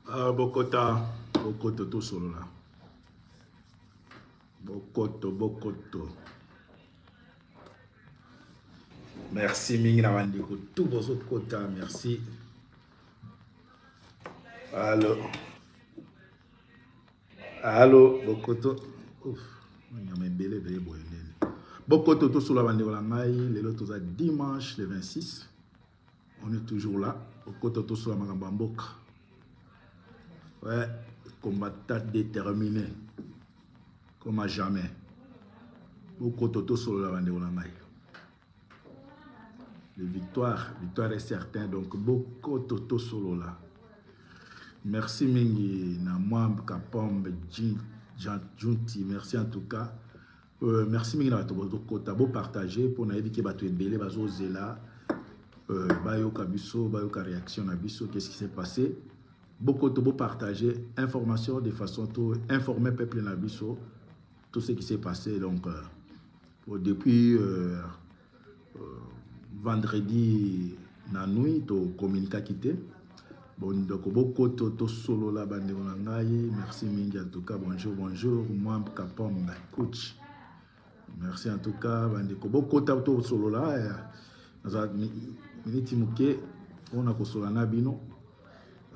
Bokota, bokoto tosolola. Bokoto, bokoto. Merci mingi na bandeko tout bozokota, merci. Allo. Allo, bokoto. Ouf, nyama ebele ebele boye nini. Bokoto tosolola bandeko na ngai, lelo toza dimanche le 26. On est toujours là. Bokoto tosolola makambo ya mboka. Ouais, combattant déterminé. Comme à jamais. Bokoto tosolola bandeko na ngai. Le victoire, victoire est certain. Donc bokoto tosolola. Merci mingi na Mwamb Kapombe Junti, merci en tout cas. Merci mingi na bato bozokota, bo partager pour nayebi ke bato ebele bazozela bayoka biso, bayoka réaction na biso, qu'est-ce qui s'est passé. Bokoto bo partager information de façon to informer peuple na biso tout ce qui s'est passé. Donc depuis vendredi na nuit to communiquaki te. Bon, donc bokoto to solola bandeko na ngai, merci mingi en tout cas. Bonjour, bonjour Mwamb Kapombe coach, merci en tout cas bandeko. Bokota to solola, naza miniti moke mpona kosola na bino,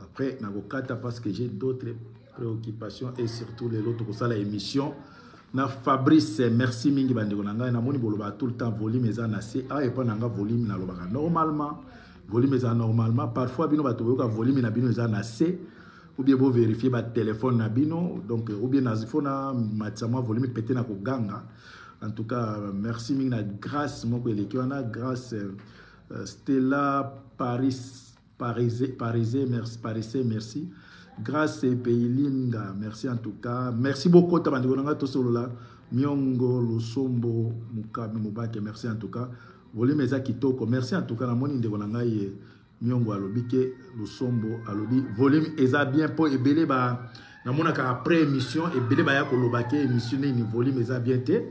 après nakokata parce que j'ai d'autres préoccupations et surtout lelo tokosala émission na Fabrice. Merci mingi bandeko na ngai, namoni bolobaka tout le temps volume eza na se. Ah, epa na nga volume nalobaka normalement, volume eza normalement. Parfois bino bato boyoka volume na bino eza na se, ou bien bo vérifier ba téléphone na bino, donc ou bien na faut na matisa mwa volume pete na koganga. En tout cas merci mingi na grâce moko eleki wana, grâce Stella Paris Parisé, Parisé, merci, Parisé, merci. Grâce Peilinga, merci en tout cas. Merci beaucoup bandeko na nga tosolola. Miongo Lusombo Mukabe Mubake, merci en tout cas. Volume eza kitoko, merci en tout cas. Namoni ndeko na ngai Miongo alobi ke Lusombo alobi volume eza bien po ebele ba namonaka après émission ebele baya koloba ke émission nini volume eza bien te.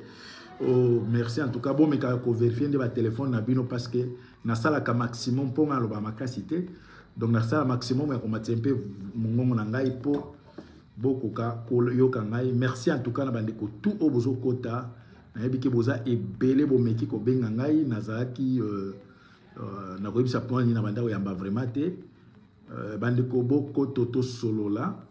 Oh, merci en tout cas. Bomeka ko vérifier nde ba téléphone na bino parce que nasalaka maximum mpo nga aloba makasi te, donc nasala maximum ya komatisa mpe mongongo na ngai mpo bokoka koyoka ngai. Merci en tout cas na bandeko tout oyo bozokota, nayebi ke boza ebele, bomeki kobenga ngai, nazalaki nakoyebisa mpona nini na banda koyamba vraiment te. Bandeko bokoto tosolola,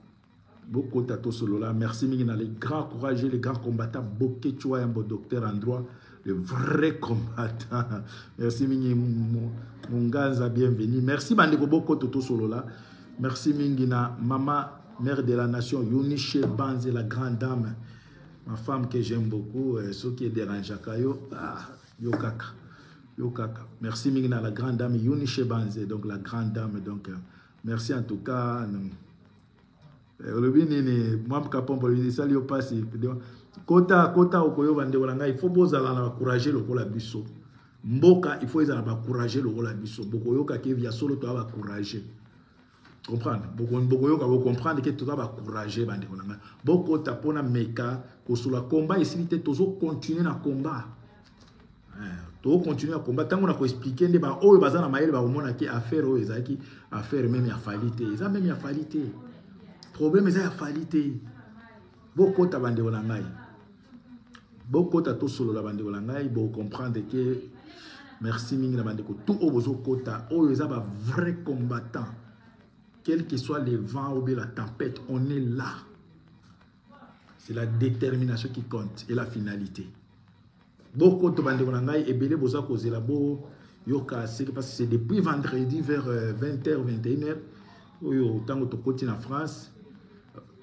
bokota tosolola. Merci mingi na les grands courageux, les grands combattants, Boketshu Yambo, docteur en droit, le vrai combattant. Merci mingi Munganza, bienvenue. Merci bandeko bokoto tosolola. Merci mingi na mama mère de la nation Yuniche Banze, la grande dame, ma femme que j'aime beaucoup, ce qui est dérangeaka yo, ah, yo kaka, yo kaka. Merci mingi na la grande dame Yuniche Banze, donc la grande dame, donc merci en tout cas. Olobi nini Mwamb Kapombo, esali yo pasi. Kota kota okoyoba ndeko na ngai, il faut bozala na bacourage lokola biso. Mboka il faut ezala bacourage lokola biso. Bokoyoka ke via solo toza bacourage. Comprendre? Bokoyoka bocomprendre ke toza bacourage bandeko na ngai. Bokota mpona meka kosola combat esili te, tozo continuer na combat. To continuer na combat ntango na koexpliquer nde ba oyo baza na mayele bakomona ke affaire oyo ezalaki affaire même ya Fally te, eza même ya Fally te, problème eza ya Fally te. Bokota bandeko na ngai, bokota tosolola bandeko na ngai, bocomprendre ke merci mingi na bandeko tout oyo bozokota, oyo eza ba vrai combattant, quel que soit le vent ou bien la tempête, on est là. C'est la détermination qui compte et la finalité. Bokoto bandeko na ngai ebele boza kozela bo yoka seki parce que c'est depuis vendredi vers 20h 21h oyo ntango tokoti na France,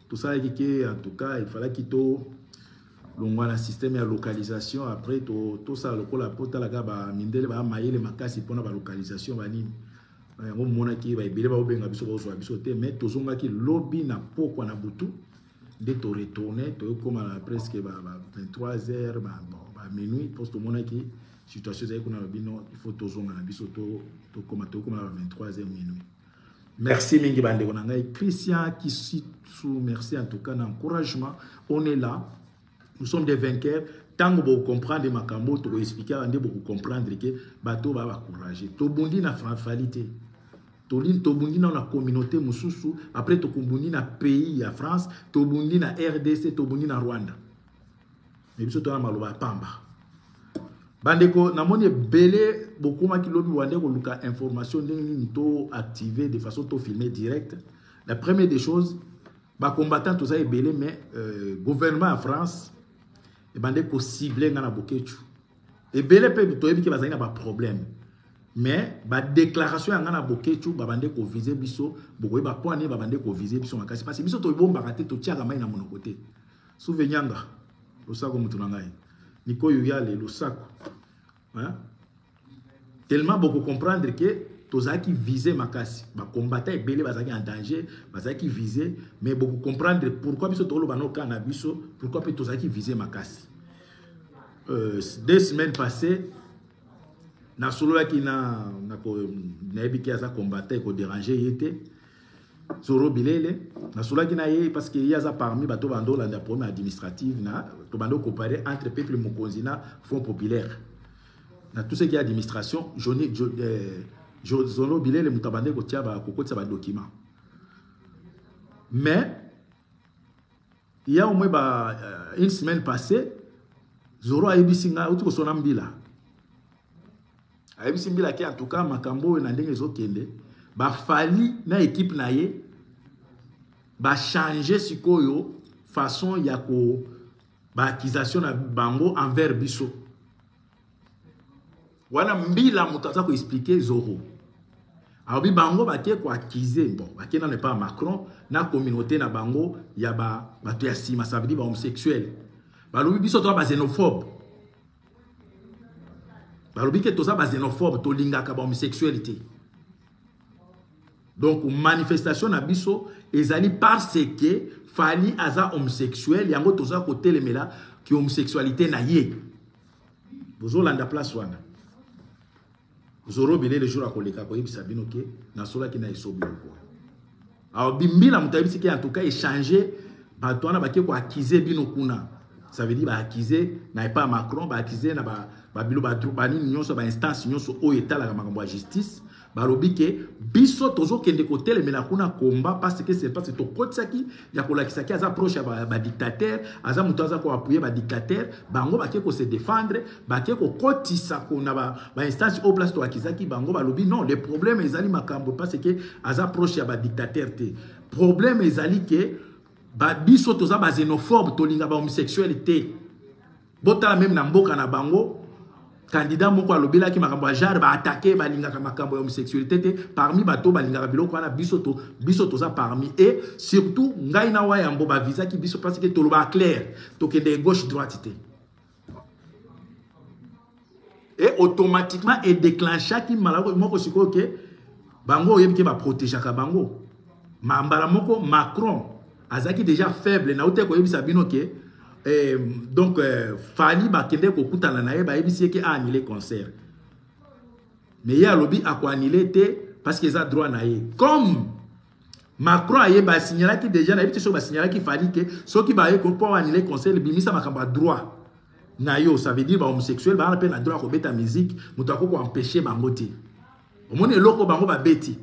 tosalaki ke en tout cas il fallait to longwa na système ya localisation. Après tosala lokola po talaka bamindele ba mayele makasi mpona balocalisation banini yango monaki baebele baobenga biso bazwa biso te, mais tozongaki lobi na pokwa na butu nde toretourne, toyokóma na presque ba 23 heures, ba, bon, ba minuit, mpo tomonaki situation ezali kuna na bino, il faut tozonga na biso, tokóma tokóma na ba 23 heures, minuit. Merci mingi bandeko na ngai. Christian Kisitu, merci en tout cas na encouragement. On est là, nous sommes des vainqueurs. Ntango bocomprendre makambo tokoexpliquer nde bokocomprendre ke bato ba bacourage. Tobundi na Fally te. Tobundi nano na communauté mosusu, après tokobundi na pays ya France, tobundi na RDC, tobundi na Rwanda. Mais biso toza na maloba ya pamba. Bandeko, namoni ebele bokomaki lobi bande koluka information ndenge nini to activer de façon to filmer direct. La première des choses, bacombattant toza ebele, mais gouvernement ya France ebande kocible nga na Boketshu. Ebele mpe toyebi ke bazali na baproblème, mais badéclaration ya nga na Boketshu, babande koviser biso. Bokoyeba mpo nini babande koviser biso makasi, parce biso tobombaka te, totiaka mai na monoko te. Souve nyanga, losako, motu na ngai nikoyo yale, losako, hein? Tellement bokocomprendre ke tozalaki visé makasi, bacombattant ebele bazalaki en danger, bazalaki visé. Mais bokocomprendre pourquoi biso toloba noka na biso, pourquoi mpe tozalaki visé makasi. 2 semaines passées, nasololaki na nayebi ke aza combattant, ekodéranger ye te, Zoro Bilele. Nasololaki na ye parce que ye aza parmi bato bando olanda problème administrative na tobando comparer entre peuple mokonzi na Front populaire na tout ce qui est administration. Joni, jo, Zoro Bilele moto abande kotia kokotisa badocument. Mais il y a au moins une semaine passée, Zoro ayebisi nga, auti kosona mbila, ayebisi mbila ke en tout cas makambo oyo na ndenge ezokende, bafali na équipe na ye bachange sikoyo façon ya ko baaccusation na bango envers biso wana. Mbila moto aza koexpliquer Zoro, alobi bango bake koaccuser, bon, bake nano epa Macron na communauté na bango ya bato ya nsima, ça veut dire bahomosexuel. Balobi biso toza baxénophobe, balobi ke toza baxénophobe, tolingaka bahomosexuel te. Donc manifestation na biso ezali parce que Fali aza homosexuel, yango toza kotelemela ki homosexualité na ye. Bozolanda place wana, Zoro Bilele jour akoleka koyebisa bino ke nasolaki na esobi lokola. Alors bimbila moto ayebisi ke en tout cas échange bato wana bake koaccuser bino kuna, ça veut dire baaccuser na epa Macron, baaccuser na babilo, banini nyonso, bainstance nyonso oyo etalaka makambo ya justice. Balobi ke biso tozokende kotelemela kuna komba parce que c'est parce que tokotisaki ya kolakisaki aza proche ya badictateur, aza moto aza koappuyer badictateur. Bango bake kose défendre, bake kokotisa na bainstance oyo place toakizaki bango. Balobi non, le problème ezali makambo parce que aza proche ya badictateur te. Problème ezali ke biso toza baxénophobe, tolinga bahomosexuel te. Botala même na mboka na bango, candidat moko alobelaki makambo ya genre, baattaquer. Balingaka makambo ya homosexualité te. Parmi bato balingaka biloko wana, biso toza parmi. Et surtout ngai na Wayambo, bavisaki biso parce que toloba clair, tokende gauche droite te. Et automatiquement edéclenchaki mbala moko sikoyo ke bango, oyebi ke baprotégeaka bango. Mbala moko Macron azalaki déjà faible. Nauti koyebisa bino ke donc Fali bakende kokutana na ye, bayebisi ye ke aannuler concert, mais ye alobi akoannuler te parce que eza droit na ye. Comme Macron aye, basignalaki déjà, nayebi te soki basignalaki Fali ke soki baye mpo annuler concert, bimisa makambo ya droit na yo. Ça veut dire bahomosexuel baa mpe na droit ya kobeta musique, moto akoki koempêcher bango te. Omoni eloko bango babeti,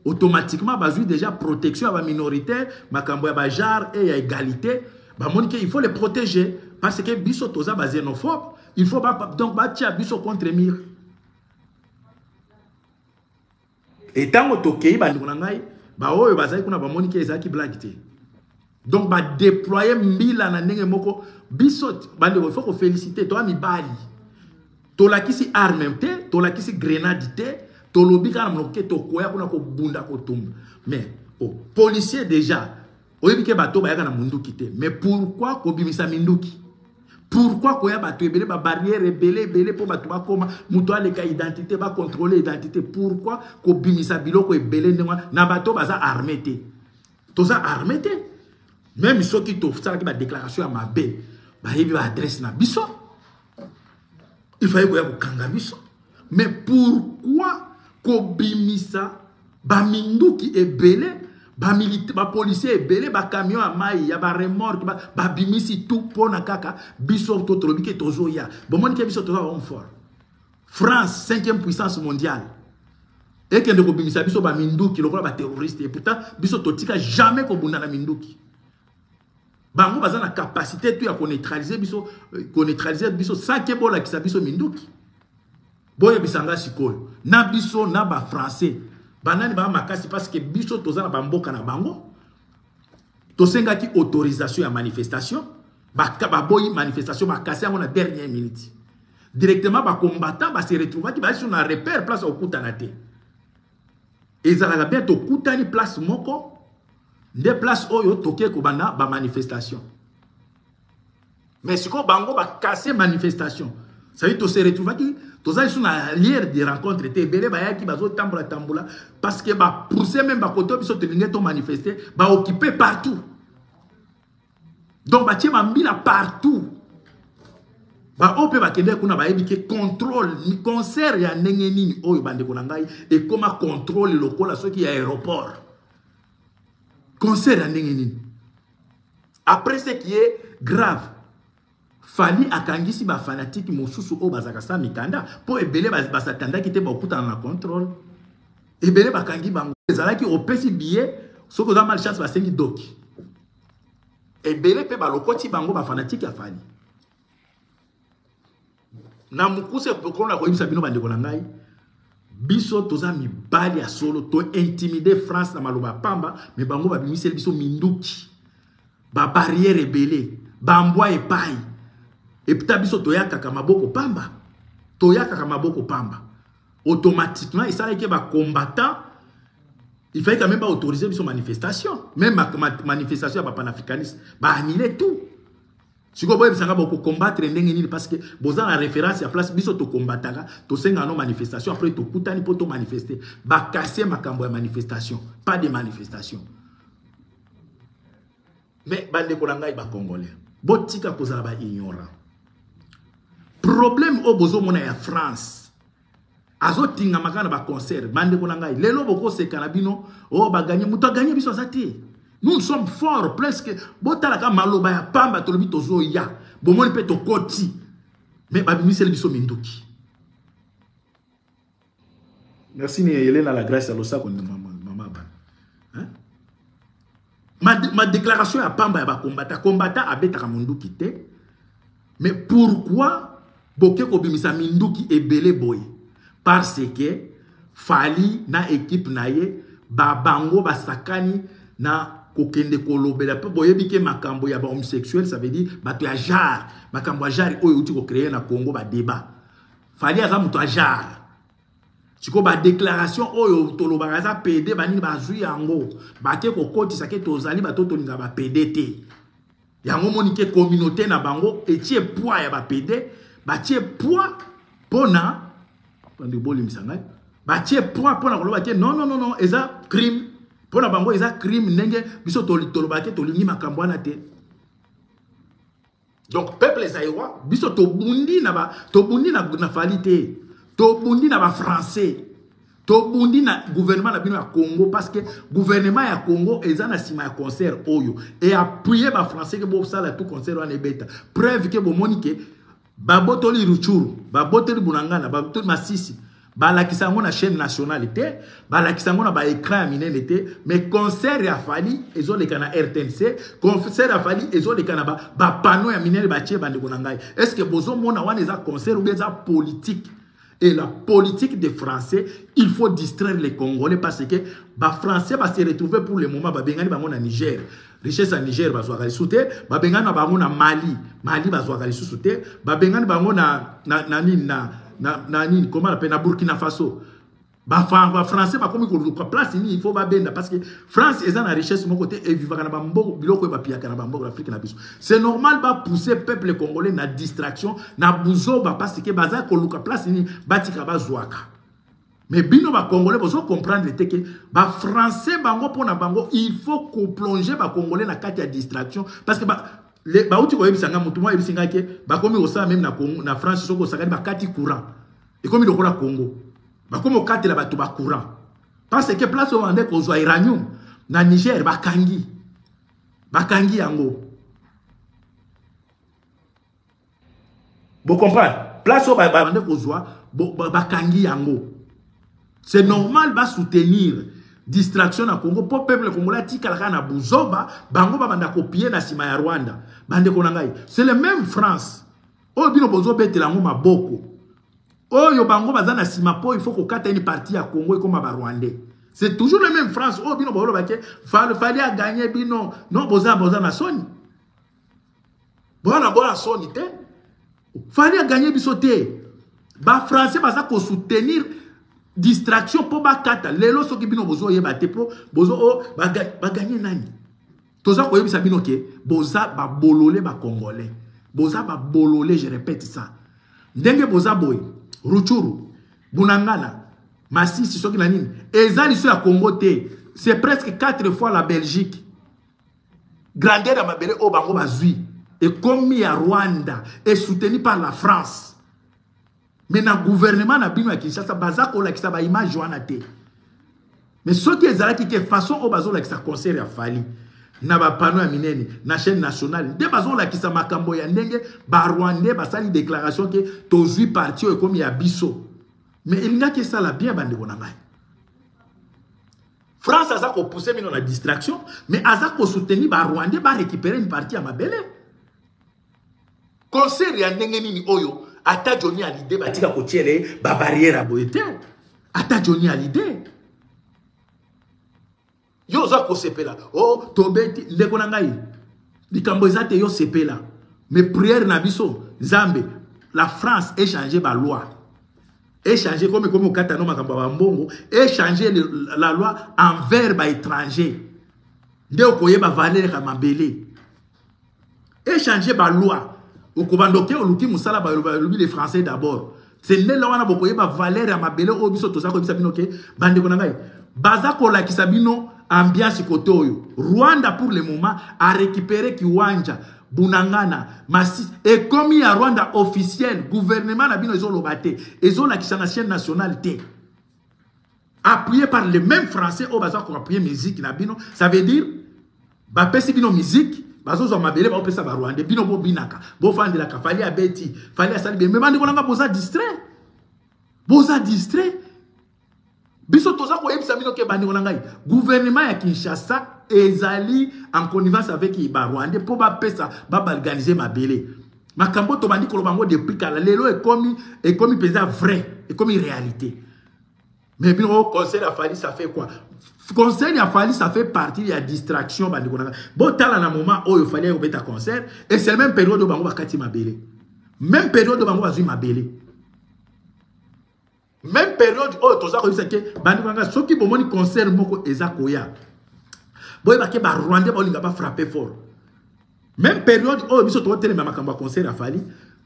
automatiquement bazwi déjà protection ya baminoritaire, makambo ya bagenre e ya égalité. Bamoni ke il faut les protéger parce que biso toza baxénophobe, il faut donc batia biso contre mur. Etango tokei, bandeko na ngai, baoyo bazali kuna bamoni ke ezalaki blague te. Donc badéployer mbila na ndenge moko. Biso bandeko, il faut koféliciter, toya mibali, tolakisi arme te, tolakisi grenade te, tolobi kaka na monoko ke tokoya kuna kobunda, kotumba. Mais oh, policier déjà oyebi ke bato bayaka na munduki te, mais pourquoi kobimisa minduki? Pourquoi koya bato ebele, babarrière ebele ebele mpo bato bakóma, moto aleka identité, bacontrôle identité? Pourquoi kobimisa biloko ebele ndenge wana na bato baza armé te? Toza armé te. Même soki tosalaki badéclaration ya mabe, bayebi baadresse na biso, il fallait koya kokanga biso. Mais pourquoi kobimisa baminduki ebele, bapolicier ebele, bacamion ya mai, ya baremorque, babimisi tout mpona kaka biso to tolobi ke tozoya? Bomoni ke biso toza bahomme fort. France, cinquième puissance mondiale. Ekende kobimisa biso ba minduki lokola ba terroriste et pourtant biso totika jamais kobunda na minduki. Bango baza na capacité tout ya ko neutraliser biso, ko neutraliser biso sans que bolakisa biso minduki. Boyebisa nga sikoyo na biso na ba français banani ba makasi parce que biso toza na ba mboka na bango. Tosengaki autorisation ya manifestation, baboyi manifestation, bakasi yango na dernière minute. Directement ba combattant ba se retrouvaki ba sur na repère place okutana te. Ezalaka bien tokutani place moko nde place oyo toke kobanda ba manifestation. Mais sikoyo bango ba casser manifestation. Ça veut dire to se retrouvaki tozali sur na lieu de rencontre te, ebele bayaki bazotambola tambola parce que ba pousser même ba koto biso tolingi to manifester, ba occuper partout. Donc batie ba mbila partout. Ba oyo pe bakende kuna bayebi ke contrôle concert ya ndenge nini oyo bandeko na ngai ekoma contrôle lokola soki ya aéroport. Concert ya ndenge nini? Après ce qui est grave, Fally akangisi ba fanatique mosusu oyo bazalaka sans mikanda po ebele basatandaki te bakutana na contrôle. Ebele bakangi bango. Ezalaki opesi billet soki oza malchance basengi doki. Ebele pe balokoti bango ba fanatique ya Fally. Na mokuse pokona koyebisa bino bandeko na ngai, biso toza mibali ya solo, to intimider France na maloba pamba, mais bango babimiseli biso minduki, ba barrière ebele, ba mbwa epai. Eputa biso toyakaka maboko pamba, toyakaka maboko pamba. Automatiquement esalaki ba combattant, il fallait quand même ba autoriser biso manifestation, même manifestation ya ba panafricanistes, ba annuler tout. Sikoyo boyebisa nga boko combattre ndenge nini parce que boza na référence ya place biso tokombataka, tosengaka no manifestation après tokutani po to manifester. Ba casser makambo ya manifestation, pas de manifestation. Mais bandeko na ngai ba congolais, botika kozala ba ignorant. Problème oyo bozomona ya France azotingama kaka na ba concert. Bandeko na ngai, lelo bokoseka na bino, oh ba gagner, moto a gagner biso aza te. Nous, nous sommes forts, presque. Botalaka maloba ya pamba tolobi tozoya. Bomoni pe tokoti. Mais babimiseli biso minduki. Merci ni Helena la grâce ya losako ni mama, mama ba. Hein? Ma déclaration ya pamba ya ba combattant, combattant abetaka munduki te. Mais pourquoi boke kobimisa minduki ebele boye? Parce que Fally na équipe na ye ba bango basakani na kokende kolobela pe boyebi ke makambo ya ba homosexuel, ça veut dire bato ya genre, makambo ya genre oyo euti ko créer na Congo ba débat. Fally aza moto ya genre. Siko ba déclaration oyo tolobaka eza PD banini bazwi yango bake kokotisa ke tozali bato tolinga ba PD te. Yango moni ke communauté na bango etie poids ya ba PD, batie poids pona bandi bolimbisa ngai, batie poids pona koloba ke non, non, non, non, eza crime pona bango, eza crime ndenge biso toloba ke tolingi makambo wana te. Donc peuple zaïrois, biso tobundi na ba, tobundi na, na Fally te, tobundi na ba français, tobundi na gouvernement na bino ya Congo, parce que gouvernement ya Congo eza na sima ya concert oyo et appuyer ba français ke bosala tout concert wana ebeta. Preuve ke bomoni ke babotoli Rutshuru, babotoli Bunagana, babotoli Masisi, balakisa yango na chaîne nationale te, balakisa yango na ba écran ya minene te, mais concert ya Fally ezoleka na RTNC, concert ya Fally ezoleka na ba panneau ya minene batie bandeko na ngai. Est-ce que bozomona wana eza concert ou bien eza politique? Et la politique des Français, il faut distraire les Congolais parce que ba Français va se retrouver pour le moment ba bengani bango na Niger. Richesse ya Niger bazwaka lisusu te, ba bengani na bango na Mali, Mali bazwaka lisusu te, ba bengani bango na, na, na nini, na, na, na nini, comment on appelle, na Burkina Faso. Ba Français bakomi koluka place nini il faut babenda parce que France eza na richesse moko te et vivaka na ba mboko, biloko oyo bapiyaka na ba mboko Afrique na biso. C'est normal ba pousser peuple congolais na distraction, na buzoba parce que baza koluka place nini batika bazwaka. Mais bino ba congolais bozo comprendre te que ba français bango pona bango il faut ko plonger ba congolais na kati ya distraction parce que ba le, ba uti koyebisa nga mutu mwa yebisi nga ke bakomi kosala même na Congo, na France soko osakani bakati courant ekomi lokola Congo bakomi kokatela bato ba courant parce que place oyo bande kozwa uranium na Niger bakangi, bakangi yango. Bo comprendre place oyo bande kozwa, bo, ba, bakangi yango. C'est normal ba soutenir distraction na Congo po peuple congolais atikala kaka na buzoba, bango babanda kopie na sima ya Rwanda. Bandeko na ngai, c'est le même France oyo bino bozobetela yango maboko, oyo bango baza na sima po il faut kokata une partie ya Congo ekoma ba Rwandais. C'est toujours le même France oyo bino boloba ke Fally a gagné bino. Non, boza boza na soni. Boza boza soni te. Fally a gagné biso te. Ba Français baza ko soutenir distraction po bakata lelo soki bino bozo yeba te po bozo oh, ba, ba gagné nani? Toza koyebisa bino ke boza ba bolole ba Congolais. Boza ba bolole, je répète ça. Ndenge boza boye, Rutshuru, Bunangana, Masisi soki na nini, eza liso ya Congo te. C'est presque 4 fois la Belgique. Grandeur ya mabele oyo bango bazwi ekomi ya Rwanda et soutenu par la France. Mais na gouvernement na bino ya Kinshasa baza kolakisa ba image wana te. Mais soki ezalaki ke façon oyo bazolakisa concert ya Fally na ba panneau ya minene na chaîne nationale nde bazolakisa makambo ya ndenge ba Rwandais basali déclaration ke tozwi parti oyo ekomi ya biso. Mais elingaki esala bien bandeko na ngai. France aza ko pousser bino na distraction, mais aza ko soutenir ba Rwandais ba récupérer une partie ya mabele. Concert ya ndenge nini oyo ata Johnny Hallyday batika kotiele ba barrière ya boye te. Ata Johnny Hallyday. Yo oza kosepela. Oh, tobeti ndeko na ngai. Likambo eza te yo sepela. Mais prière na biso Nzambe, la France échanger ba loi. Échanger comme comme okata no makambo ya mbongo, échanger la loi envers ba étrangers. Nde okoyeba valeur ya mabele. Échanger ba loi. Okobanda oke oluki mosala balobi les Français d'abord. C'est ndenge wana bokoyeba valeur ya mabele oyo biso toza koyebisa bino ke bandeko na ngai baza kolakisa bino ambiance kote oyo. Rwanda pour le moment a récupéré Kiwanja, Bunangana, Masisi ekomi ya Rwanda officiel. Gouvernement na bino ezoloba te, ezolakisa na chaîne nationale te. Appuyé par les mêmes Français oyo baza ko appuyer musique na bino, ça veut dire bapesi bino musique, bazozwa mabele baopesa ba Rwandais, bino bobinaka, bofandelaka, Fally abeti, Fally asali bien. Mais bandeko nanga boza distrait. Boza distrait. Biso toza koyebisa bino ke bandeko na ngai, gouvernement ya Kinshasa ezali en connivence avec ba Rwandais po bapesa, ba balganiser mabele. Makambo tobandi koloba yango depuis kala, lelo ekomi, ekomi mpenza vrai, ekomi réalité. Mais bino conseil ya Fally, ça fait quoi? Conseil ya Fally, ça fait partie ya distraction bandeko na ngai. Botala na moment oyo Fally ayobeta concert, et c'est la même période oyo bango bakati mabele. Même période oyo bango bazwi mabele. Même période oyo toza koyebisa ke bandeko na ngai, soki bomoni concert moko eza koya, boyeba ke ba Rwandais baolinga ba frapper fort. Même période oyo biso totelema makambo ya concert ya Fally,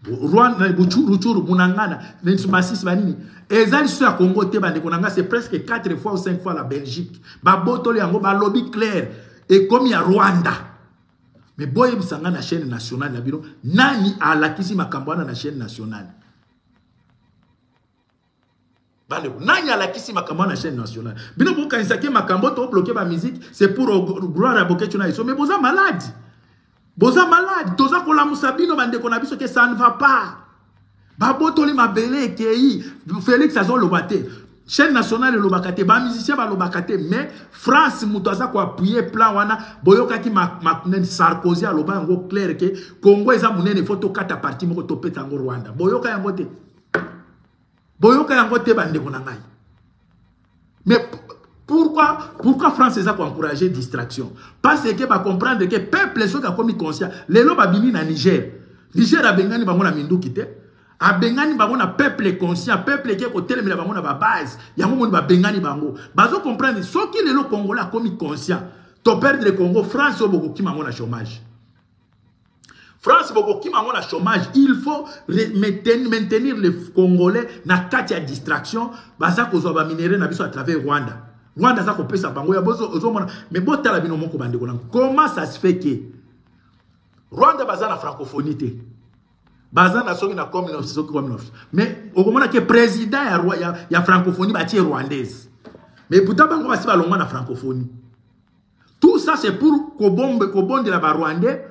Rwanda, Rutshuru, Bunangana, Masisi, banini. Eza liso ya Congo te bandeko na ngai, c'est presque 4 fois ou 5 fois la Belgique. Babotoli yango, ba lobby clair ekomi ya Rwanda. Mais boyebisa nga na chaîne nationale na bino, nani alakisi makambo wana na chaîne nationale? Bandeko, nani alakisi makambo na chaîne nationale? Bino bokanisaki makambo to bloquer ba musique, c'est pour gloire ya Boketshu na biso, mais boza malade. Boza malade, toza kolamusa bino bandeko na biso ke ça ne va pas. Babotoli mabele ekei, Félix azoloba te. Chaîne nationale elobaka te, ba musicien balobaka te, mais France moto aza ko appuyer plan wana, boyokaki ma, Sarkozy aloba yango clair ke Congo eza monene, faut tokata parti moko topesa yango Rwanda. Boyoka yango te. Boyoka yango te bandeko na ngai. Mais pourquoi France eza ko encourager distraction? Parce que ba comprendre que peuple soki akomi conscient, lelo babimi na Niger. Niger abengani bango na minduki te. Abengani bango na peuple conscient, peuple ke kotelemela bango na ba base. Yango moni babengani bango. Bazo comprendre soki lelo Congolais akomi conscient, to perdre Congo, France oyo bokokima yango na chômage. France bokokima yango na chômage. Il faut maintenir les Congolais na kati ya distraction. Baza kozwa ba minerais na biso à travers Rwanda. Rwanda aza kopesa bango ya bozo ozomona. Mais botala bino moko bandeko na. Comment ça se fait que Rwanda baza na francophonie te? Baza na soki na communauté, soki communauté. Mais okomona ke président ya roi, ya francophonie batie rwandaise. Mais pourtant bango basi balongwa na francophonie. Tout ça c'est pour kobombe, kobondela ba Rwandais.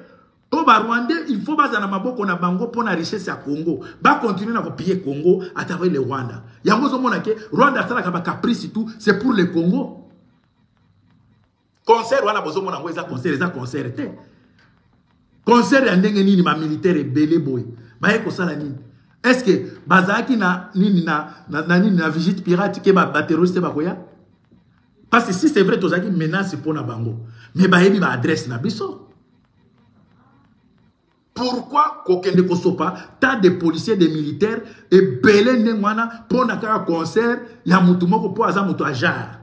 Po ba Rwandais, il faut bazala na maboko na bango mpo na richesse ya Congo. Ba continuer na ko piller Congo à travers le Rwanda. Yango ozomona ke Rwanda asalaka ba caprice tout, c'est pour le Congo. Concert wana bozomona yango eza concert, eza concert te. Concert ya ndenge nini ba militaire ebele boye baye kosala nini? Est-ce que bazalaki na nini na, na, na nini na visite pirate ke ba, ba terroriste bakoya? Parce que si c'est vrai tozalaki menace mpo na bango, mais bayebi ba adresse na biso. Pourquoi kokende kosopa tas de policiers de militaires ebele ndenge wana mpo na kaka concert ya motu moko mpo aza moto ya genre?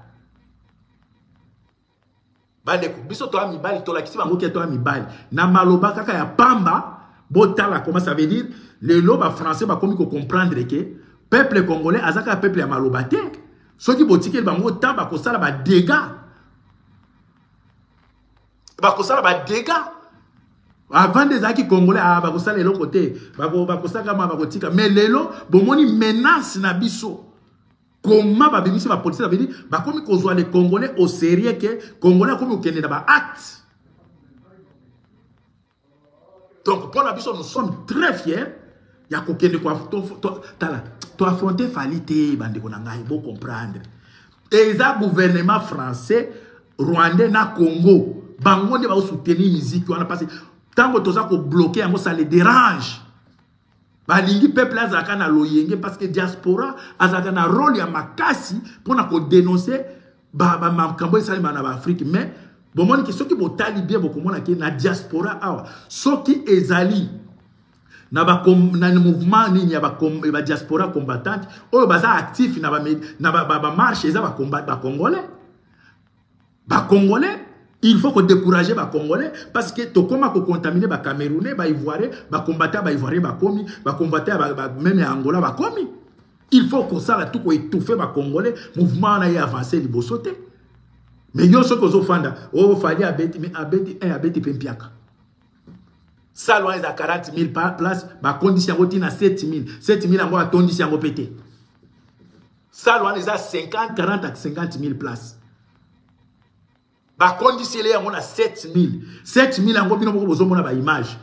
Bandeko, biso toya mibali, tolakisi bango ke toya mibali na maloba kaka ya pamba. Botala comment ça veut dire lelo ba français bakomi ko comprendre ke peuple congolais aza kaka peuple ya maloba te. Soki botikeli bango temps, bakosala ba dégâts, bakosala ba dégâts. Avant nde ezalaki congolais, ah, bakosala eloko te, bakosaka ma bakotika. Mais lelo bomoni menace na biso, comment babimisi bapolisier, babini bakomi kozwa les congolais au sérieux, ke congolais akomi kokende na baacte. Donc mpo na biso, nous sommes très fiers ya kokende tala toaffronte Fally te. Bandeko na ngai, bocomprendre, eza gouvernement français, rwandais na Congo, bango nde bazosoutenir musique wana, parce ntango toza kobloquer yango, ça les dérange. Balingi peuple azalaka na loyenge, parce que diaspora azalaka na rôle ya makasi mpona kodénoncer bamakambo esalema na baAfrique. Mais bomoni ke soki botali bien, bokomona ke na diaspora awa, soki ezali na, ba, na mouvement nini ya badiaspora ba combattante oyo baza actif na bamarche, ba, ba, ba eza bacongolais. Bacongolais, il faut kodécourager bacongolais, parce que tokóma kocontaminer bacamerounais, baivoirien, bacombattant baivoirien bakomi, bacombattant ba, même ya Angola bakomi. Il faut kosala tu koétouffer bacongolais, mouvement wana ye avance liboso te. Mais yo soki ozofanda, o Fally abeti, mais abeti 1, abeti mpe mpiaka. Salle wana eza 40 000 place, bakondisi yango ntina 7 000. 7 000 yango atondisi yango mpe te. Salle wana eza 50, 40 à 50 000 place, bakondisele yango na 7 000. 7 000 yango, bino moko bozomona baimage.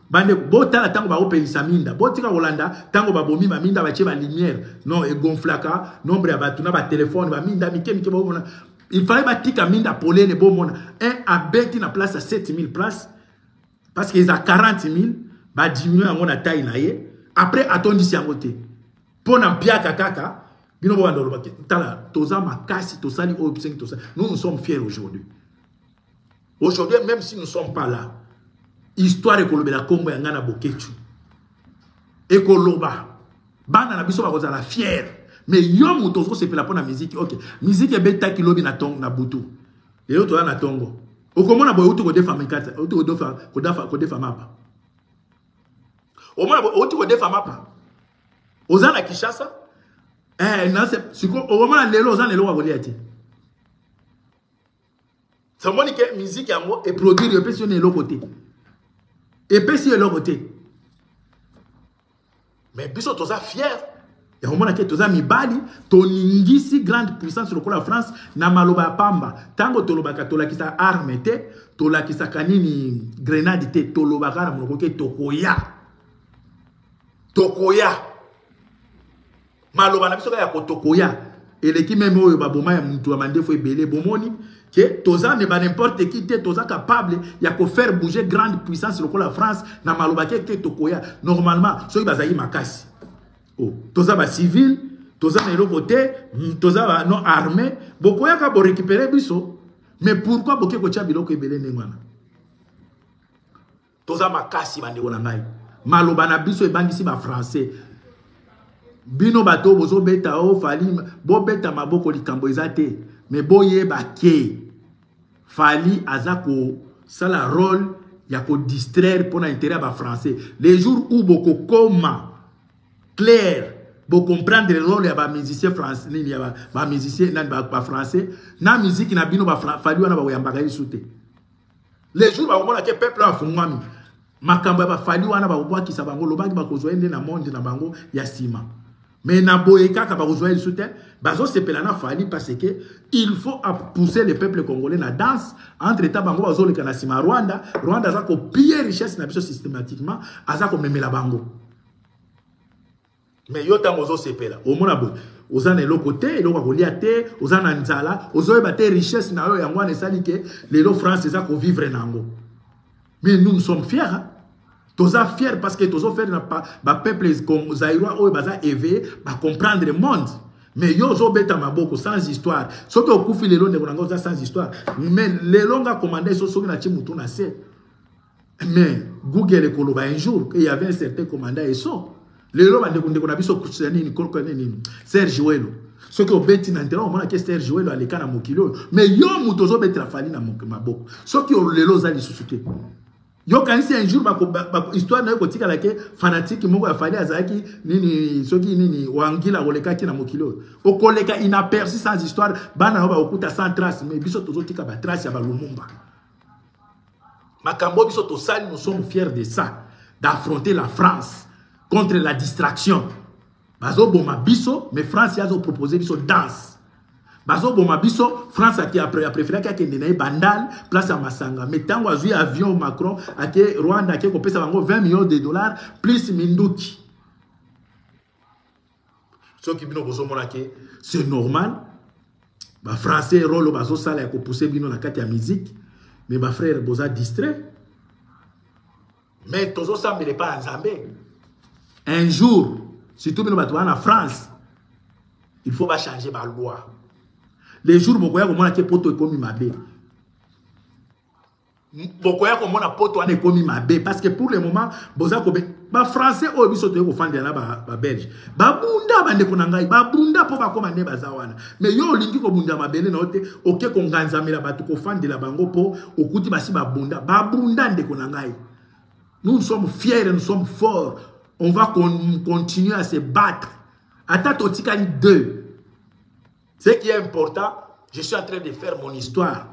Bandeko, botala ntango baopelisa minda, botika kolanda ntango babomi baminda, batie balumière, non, egonflaka nombre ya bato na batelefone, baminda mike mike bomona. Il fallait batika minda polele, bomona. Un abeti na place ya 7000 place, parce que eza 40 000, badiminue yango na taille na ye, après atondisi yango te mpo na mpiaka kaka. Bino bobanda olobaki, tala, toza makasi, tosali oyo bisengi tosali. Nous, nous sommes fiers aujourd'hui. Aujourd'hui, même si nous ne sommes pas là, histoire ekolobela nkombo ya ngai na Bokechu, ekoloba, bana na biso bakozala fier. Mais yo moto ozosepela mpo na miziki, ok, miziki ebetaki lobi na tongo, na butu, lelo toza na tongo, okomona boye outi kodefa mikate, outi kodefa mapa, omona outi kodefa mapa, oza na Kinshasa, eh, siko okomona lelo oza na eloko ya kolia te. Tomoni ke musique yango eproduire, epesi yo na eloko te, epesi yo eloko te. Mais biso toza fier ya komona ke toza mibali, toningisi grande puissance lokola France na maloba ya pamba. Ntango tolobaka, tolakisa arme te, tolakisaka nini, grenade te, tolobaka na monoko ke tokoya, tokoya. Maloba na biso kaka ya kotokoya eleki même oyo baboma ya mutu ya mandefu ebele. Bomoni ke toza ne ba n'importe qui te, toza capable ya kofaire bouger grande puissance lokola France na maloba ke te tokoya. Normalement soki bazali makasi, oh, toza bacivile, toza na eloko te, toza ba non armé, bokoyaka borécupérer biso. Mais pourquoi boke kotia biloko ebele ndenge wana? Toza makasi, bandeko na ngai. Maloba na biso ebangisi bafrançais. Bino bato oyo bozobeta o Fally, bobeta maboko, likambo eza te. Mais boyeba ke Fally aza kosala rôle ya kodistraire mpona intérêt ya bafrançais. Les jours où bokokoma clair, bocomprendre rôle ya bamusicien français, nini ya bamusicien nani, bafrançais na musique na bino, baFally wana bakoyambaka ye lisu te. Les jours bakomona ke peuple afungwami, makambo ya baFally wana bakobwakisa bango, lobaki bakozwa ye nde na monde na bango ya nsima. Mais na boye kaka bakozwa ye lisusu te. Bazosepela na Fally parce que il faut pousser le peuple congolais na danse. Entre temps bango bazoleka na nsima Rwanda. Rwanda aza kopiller richesse na biso systématiquement, aza komemela bango. Mais yo ntango ozosepela omona boye oza na eloko te, eloko ya kolia te, oza na nzala, ozoyeba te richesse na yo yango wana esali ke lelo France eza kovivre na yango. Mais nous, nous sommes fiers, hein? Toza fiers parce que tozo faire na ba peuple zaïrois oyo baza éveillé, ba comprendre le monde. Mais yo ozobeta maboko sans histoire. Soki okufi lelo ndeko na nga oza sans histoire. Mais lelo nga commandé so soki na tie mutu na se. Mais Google ekoloba un jour qu'il y avait un certain commandant Esso. Lelo bandeko ndeko na biso kusa nini kolko nini Serge Welo. Soki obeti na internet omona ke Serge Welo aleka na mokili oyo. Mais yo mutu ozobetela Fally na maboko. Soki lelo oza lisusu te. Yo kanisi un jour bako ba, histoire na yo kotikala ke fanatique moko ya Fally azalaki nini soki nini wangila kolekaki na mokili oyo. Okoleka inaperçu sans histoire, bana yo bakokuta sans trace, mais biso tozotika ba trace ya ba Lumumba. Makambo biso tosali, nous sommes fiers de ça, d'affronter la France contre la distraction. Bazoboma biso, mais France yazo proposer biso danse. Bazoboma biso, France ake après préféré akende na ye Bandal, place ya Masanga. Mais tango azwi avion Macron, ake Rwanda ake kopesa bango 20 millions de dollars plus minduki. Soki bino bozomona ke c'est normal, ba français rôle bazosala ya kopousser bino na kati ya musique, mais ba frère boza distrait. Mais tozosambela epai ya Nzambe. Un jour, surtout bino bato wana na France, il faut ba changer ba loi. Les jours bokoya komona ke poto ekomi mabe. Bokoya komona poto wana ekomi mabe parce que pour le moment boza kobe ba français oyo biso toye kofandela na ba belge. Babunda bandeko na ngai, babunda po bakoma nde baza wana. Mais yo olingi kobunda mabele na yo te, oke konganzamela bato kofandela bango po okuti basi babunda. Babunda ndeko na ngai. Nous, nous sommes fiers et nous sommes forts. On va continuer à se battre. Ata totikali deux. Ce qui est important, je suis en train de faire mon histoire.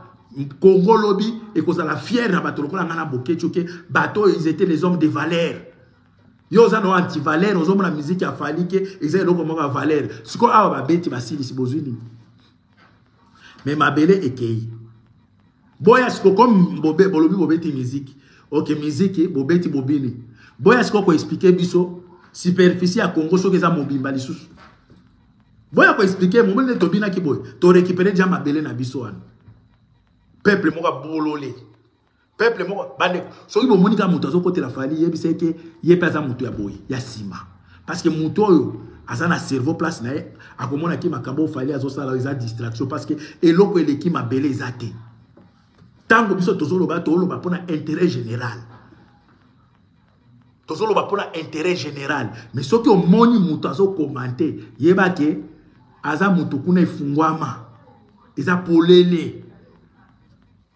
Congo lobby et kozala fier na bato lokola nga na Boketshu ke bato ils étaient les hommes de valeur. Yo oza na anti-valeur, ozomona musique ya Fally ke eza eloko moko ya valeur. Siko awa babeti basilisi bozwi nini? Mais mabele ekei. Boya siko comme bobe bolobi bobeti musique. OK, musique bobeti bobini. Boya siko ko expliquer biso superficie ya Congo soki eza mobimba lisusu. Boya ko expliquer momoni nde tobinaki boye, to récupérer déjà mabele na biso wana. Peuple moko bolole. Peuple moko bande soki bomoni ka moto azokotela Fally yebisa ke ye pe aza moto ya boye ya sima. Parce que moto oyo aza na cerveau place na ye akomona ki makambo Fally azosala eza distraction parce que eloko eleki mabele eza te. Tango biso tozoloba toloba pona intérêt général. Tozoloba pona intérêt général. Mais soki omoni moto azokomante yeba ke aza moto kuna efungwama eza polele.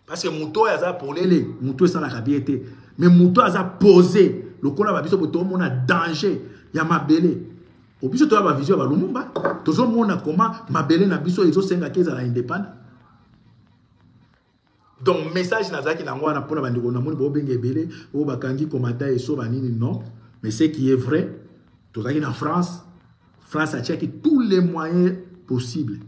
Parce que moto oyo aza polele, moto esalaka bien te. Mais moto aza posé lokola ba biso botomona danger ya mabele. Obiso toya ba vision ya ba Lumumba, tozomona comment mabele na biso ezosenga ke ezala indépendant. Donc message nazalaki nango wana mpona bandeko namoni bobenga ebele oyo bakangi komata eso banini non. Mais ce qui est vrai, tozalaki na France, France atiaki tous les moyens possibles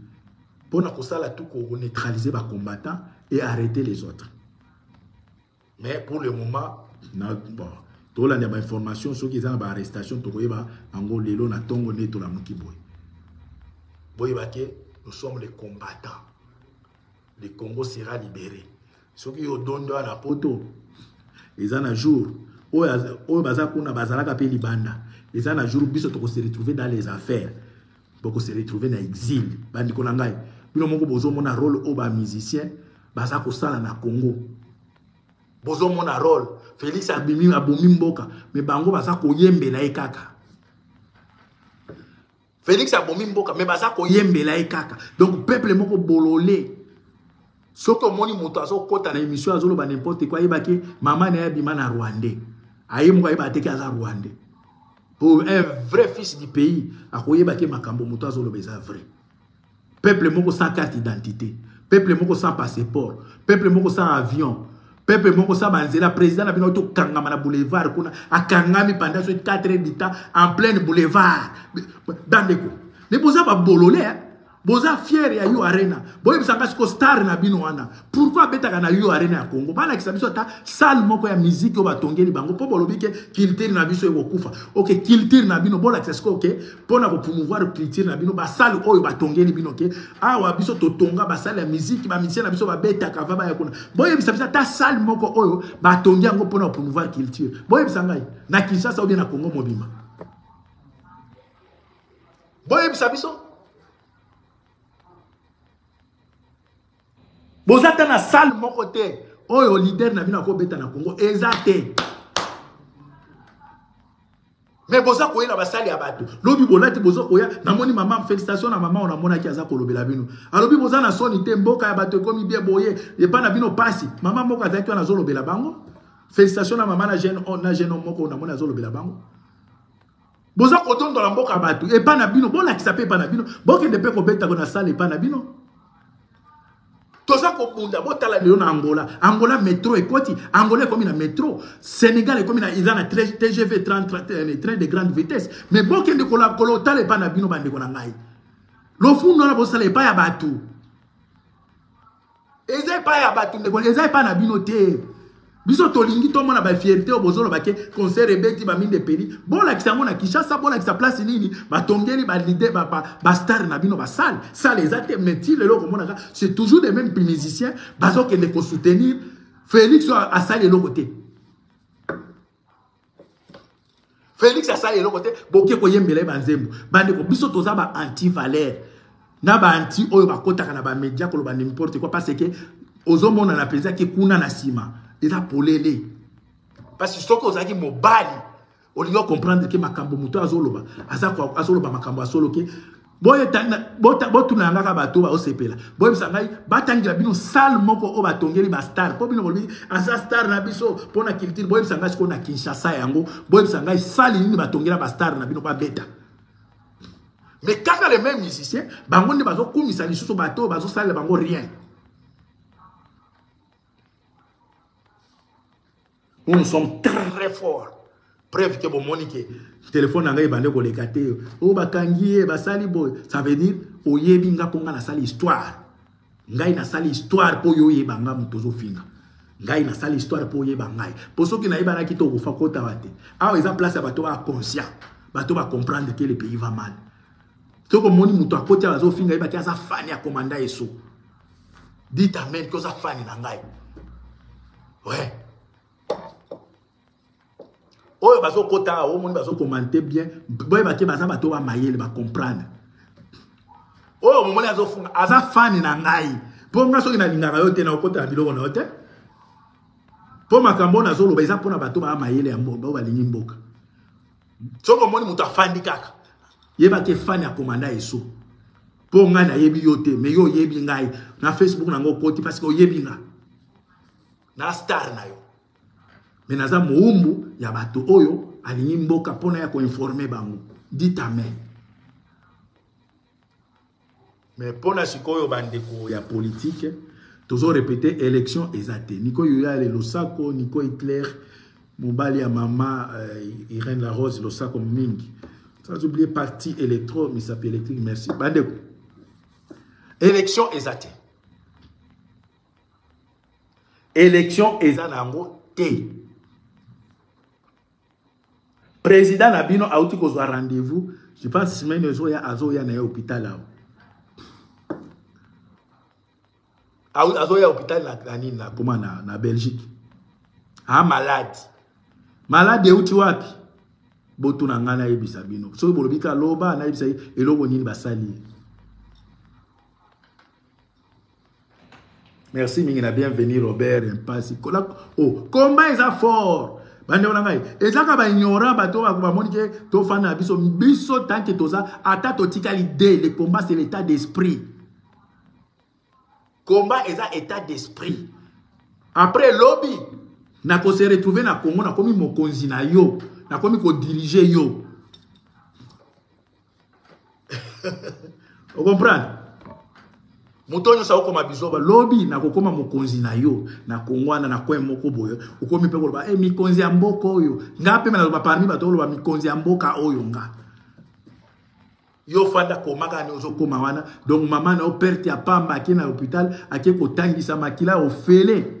mpona kosala tout ko neutraliser ba combattants et arrêter les autres. Mais pour le moment, na, bon, tolanda ba information soki eza na ba arrestation tokoyeba yango lelo na tongo nde tolamuki boye. Boyeba ke nous sommes les combattants. Le Congo sera libéré. Soki yo dondo na poto eza na jour oyo baza kuna bazalaka pe libanda. Eza na jour biso toko se retrouver dans les affaires. Boko se retrouver na exil. Bandiko na ngai. Bino moko bozomona rôle oyo ba musicien baza kosala na Congo. Bozomona rôle Félix abimi abomi mboka mais bango baza koyembela ye kaka. Félix abomi mboka mais baza koyembela ye kaka. Donc peuple moko bololé. Soki omoni moto azokota na émission azoloba n'importe quoi yebaki mama na ye abima na Rwandais. Aye moko ayeba te ke aza Rwandais. Pour un vrai fils du pays akoyeba ke makambo moto azoloba eza vrai. Peuple moko sans carte d'identité, peuple moko sans passeport, peuple moko sans avion, Peuple moko sa banzela président na bino tokangama na boulevard kuna akangami pendant soki 4 heures du temps en pleine boulevard. Bandeko, mais boza ba bolole hein? Boza fier ya U Arena. Boyebisa nga siko star na bino wana. Pourquoi abetaka na U Arena ya Congo? Balakisa biso ata salle moko ya musique oyo batongeli bango po bolobi ke culture na biso ekokufa. OK, culture na bino bolakisa siko ke pona ko promouvoir culture na bino ba salle oyo batongeli bino ke awa biso totonga ba salle ya musique ba musiciens na biso babetaka va baya kuna. Boyebisa biso ata salle moko oyo batongi yango pona ko promouvoir culture. Boyebisa ngai na Kinshasa ou bien na Congo mobimba. Boyebisa biso. Boza ata na salle moko te oyo leader na bino akobeta na Congo eza te. Mais boza koyela basali ya bato lobi bolati boza koya namoni mama félicitation na mama oyo namonaki aza kolobela bino alobi boza na soni te mboka ya bato ekomi bien boye epa na bino pasi mama moko azalaki wana azolobela bango félicitation na mama na jeune na jeune homme moko oyo namoni azolobela bango boza kodondola mboka ya bato epa na bino bolakisa mpe epa na bino bokende mpe kobeta na sale epa na bino toza kobunda botala lelo na angola angola metro ekoti angola ekomi na metro sénégal ekomi na eza na tgv 30, eh, train de grande vitesse mais bokende kolotala epai na bino bandeko na ngai lofundu wana bosala epai ya bato eza epai ya bato ndeko eza epai na bino te biso tolingi tomona bafierté oyo bozoloba ke concert ebeti baminde epeli bolakisa yango na kinshasa bolakisa place nini batongeli balide bastar na bino basale sale eza te mais ti lelo okomonaka c'est toujours des mêmes musiciens bazokende kosoutenir félix oyo asali eloko te Felix asali eloko te boke koyembela ye banzembo bandeko biso toza ba anti valeur na ba anti oyo bakotaka na ba media koloba n'importe quoi parce que ozomonana mpenza ke kuna na nsima eza polele parce que soki ozalaki mobali olingi ocomprendre ke makambo moto azoloba azoloba makambo ya solo ke botuna yanga kaka bato baosepela boyebisa ngai batangela bino salle moko oyo batongeli bastar mpo bino bolobi aza star na biso mpo na culture boyebisa ngai sikoyo na kinshasa yango boyebisa ngai salle nini batongela bastar na bino babeta mais kaka les mêmes musiciens bango nde bazokumisa lisusu bato oyo bazosalela bango rien Nous, nous sommes très forts. Preuve que bomoni ke téléphone na ngai ebande koleka te. Oh bakangi ye basali boye. Ça veut dire oyebi nga mpo nga nasali histoire. Ngai nasali histoire mpo yo oyeba nga moto ozofinga. Ngai nasali histoire mpo oyeba ngai. Mpo soki nayebanaki te okofa kotawa te. Awa eza place ya bato ba conscient. Bato ba comprendre que le pays va mal. Soki omoni moto akoti awa azofinga yebaki aza fan ya commanda Esso. Dites amen que oza fan na ngai. Ouais. Oyo bazo kota awa omoni bazo commenter bien, boyeba ke baza bato ba mayele ba comprendre. Oyo momoni azo funga aza fan na ngai. Po nga soki nalingaka yo te na okota na biloko na yo te. Po makambo nazoloba eza pona bato ba mayele ya mboka, balingi mboka. Soki omoni moto afandi kaka, yeba ke fan ya commanda Esso. Po ngai nayebi yo te, mais yo oyebi ngai. Na Facebook na ngo okoti parce que oyebi nga. Na star na yo. Mais naza moumbu ya bato oyo alingi mboka pona ya ko informer bango. Dites amen. Mais pona sikoyo bandeko ya politique tozo répéter élection eza te. Nico Yuyale losako, Nico Hitler mobali ya mama euh, Irène La Rose losako mingi. Sans oublier parti électro misapi électrique merci. Bandeko. Élection eza te. Élection eza na yango te. Président na bino auti kozwa rendez-vous, je pense semaine ezoya azoya na ye hôpital awa. Azoya hôpital na na nini na comment na, na Belgique. Ah malade. Malade euti wapi? Botuna ngai nayebisa bino. Soki bolobi ka loba nayebisa ye eloko nini basali ye. Merci mingi na bienvenue Robert Mpasi. Kola oh combat eza fort. Bande na ngai ezaka ba ignorant bato ba bamoni ke tofanda na biso biso tant que toza ata totikali de le combat c'est l'état d'esprit. Combat eza état d'esprit. Après lobby nako se retrouver na Congo nakomi mokonzi na yo nakomi ko diriger yo. O comprendre? Moto nyonso akokoma bizoba. Lobi nakokoma mokonzi na yo na Kongo wana na coin moko boye. Okomi mpe koloba e mikonzi ya mboka oyo. Nga mpe naloba parmi bato koloba mikonzi ya mboka oyo nga. Yo fanda komaka ni ozokoma wana. Donc mama na yo perte ya pamba ake na hôpital ake kotangisa makila ofele.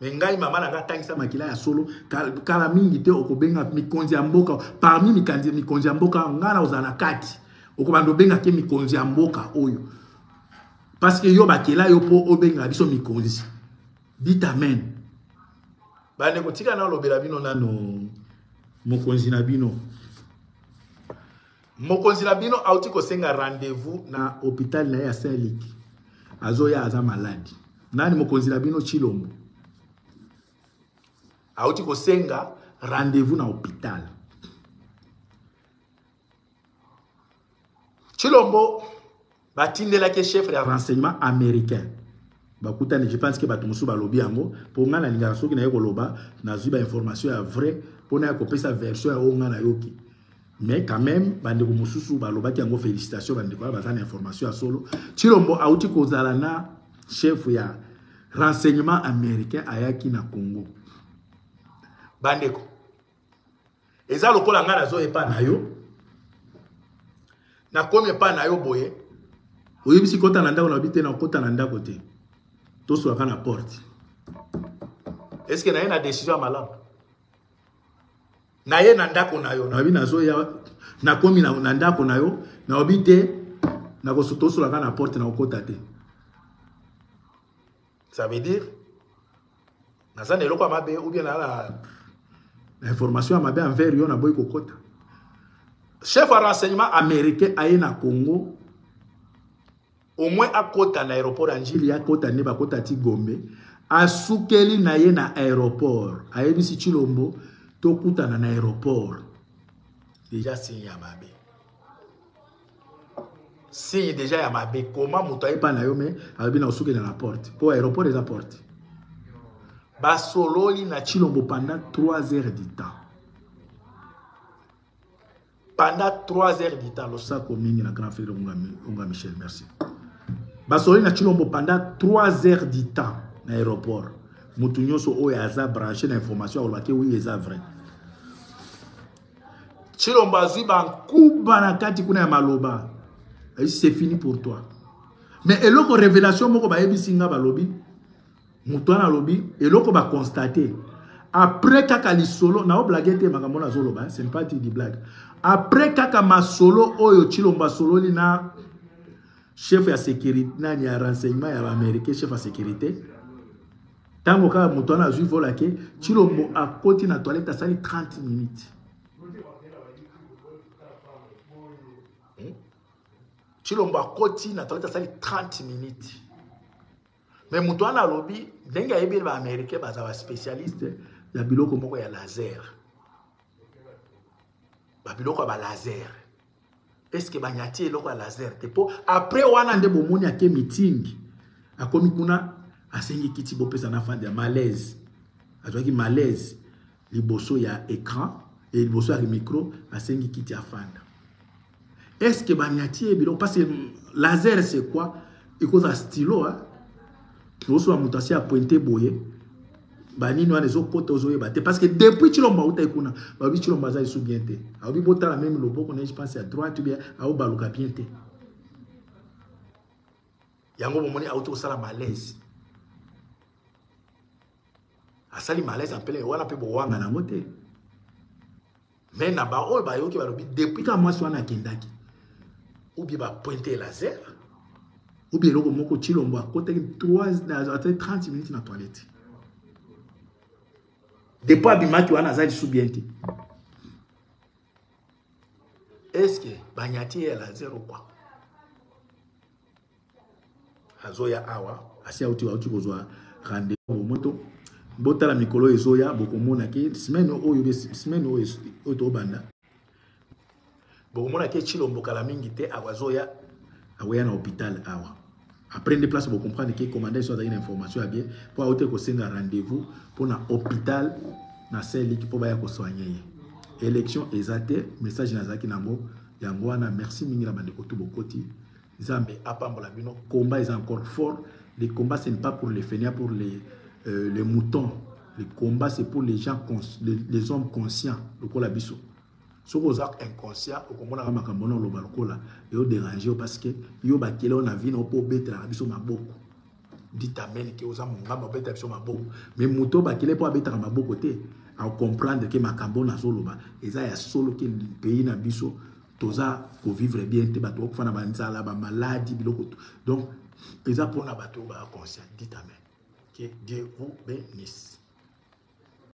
Me ngai mama na nga atangisa makila ya solo kala mingi te okobenga mikonzi ya mboka parmi mikanzi mikonzi ya mboka ngai na ozala na kati okobanda obenga ke mikonzi ya mboka oyo parce que yo bakela yo mpo obenga biso mikonzi. Dites amen. Bandeko tika na olobela bino nano mokonzi na bino. Mokonzi na bino auti kosenga rendez-vous na hôpital na ye ya Saint-Luc. Azoya aza maladi. Nani mokonzi na bino? Tshilombo. Auti kosenga rendez-vous na hôpital. Tshilombo batindelaki chef ya renseignement américain. Bakutani, je pense que bato mosusu balobi yango mpo ngai nalingaka soki naye koloba nazwi ba information ya vrai mpo naya kopesa version ya oyo ngai nayoki. Mais quand même bandeko mosusu balobaki yango, félicitation bandeko wana baza na information ya solo. Tshilombo auti kozala na chef ya renseignement américain ayaki na Congo. Bandeko eza lokola ngai nazo epa na yo, nakomi epa na yo boye, oyebisi kota na ndako, nayebi te nakota na ndako te, tosolaka na porte. Est-ce que naye na décision ya malamu? Naye na ndako na yo, nayebi nazoya, nakomi na ndako na yo, nayebi te tosolaka na porte, nakokota te. Ça veut dire naza na eloko ya mabe ou bien na information ya mabe envers yo, naboyi kokota. Chef ya renseignement américain aye na Congo, au moins akota na aéroport ya Njili, akota nde bakota ti Gombe, asukeli na ye na aéroport, ayebisi Tshilombo tokutana na aéroport. Déjà signe ya mabe, signe déjà ya mabe. Koma moto ayepa na yo me alobi na osukeli na porte, po aéroport eza porte. Basololi na Tshilombo pendant 3 heures du temps. Pendant 3 heures du temps, losako mingi na grand frère Onga Michel, merci. Basololi na Tshilombo pendant 3 heures du temps na aéroport. Mutu nyonso oyo aza branché na information alobaki oui eza vrai. Tshilombo azwi bankuba na kati kuna ya maloba. C'est fini pour toi. Mais eloko révélation moko bayebisi nga balobi, moto wana alobi eloko ba constater après kaka lisolo na blague te makambo na zoloba, ce n'est pas dit blague. Après kaka masolo oyo Tshilombo asololi na chef ya sécurité nani ya renseignement ya Américain, chef ya sécurité, tango kaka moto wana azwi vola ke Tshilombo akoti na toilette asali 30 minutes. Tshilombo akoti na toilette asali 30 minutes. Mais moto wana alobi ndenge ayebi ba Américain baza ba spécialiste ya biloko moko ya laser. Ba biloko ya ba laser. Est-ce que banyati eloko ya laser te? Po après wana nde bomoni ake meeting, akomi kuna asengi kiti bopesa na fandi ya malaise. Azwaki malaise liboso ya écran et liboso ya micro, asengi kiti afanda. Est-ce que banyati biloko? Parce que laser c'est quoi? Ekozala stylo, hein? Liboso ya moto asi apointe boye, banini wana ezokota ozoyeba te. Parce que depuis Tshilombo autaki kuna, balobi Tshilombo aza lisusu bien te. Alobi botala même loboko na ye, je pense ya droite ou bien aobaluka bien te. Yango bomoni auti kosala malaise. Asali malaise en plein wana mpe bowanga nango te. Mais na ba oyo bayoki balobi depuis ka mwasi wana akendaki ou bien ba pointe laser ou bien eloko moko, Tshilombo akotaki 30 minutes na toilette. Depuis abimaki wana aza lisusu bien te. Est-ce que banyati ye laser ou quoi? Azoya awa asi auti auti kozwa rendez-vous moto. Botala mikolo ezoya, bokomona ke semaine oyo, semaine oyo oyo tobanda, bokomona ke Tshilombo kala mingi te azoya, akoya na hôpital awa. Après nde place bocomprendre ke commandant so azalaki na information ya bien, mpo auti kosenga rendez-vous mpona hôpital na Saint-Luc mpo baya kosoigne ye. Élection eza te, message nazalaki nango yango wana. Merci mingi na bandeko tu bokoti. Nzambe apambola bino. Combat est encore fort. Le combat, ce n'est pas pour les fainéants, pour les, euh, les moutons. Le combat, c'est pour les gens, les, les hommes conscients. Lokola biso. Soki oza inconscient, okomonaka makambo na oloba lokola yo déranger yo parce que yo bakele oyo na vie na yo mpo obetelaka biso maboko. Dites amen ke oza mongamba obetela biso maboko. Mais moto bakele mpo abetaka maboko te, acomprendre ke makambo nazoloba eza ya solo ke pays na biso toza kovivre bien te, bato bakufa na banzala, bamaladi, biloko. Donc eza mpona bato oyo baa conscient. Dites amen. Que Dieu vous bénisse.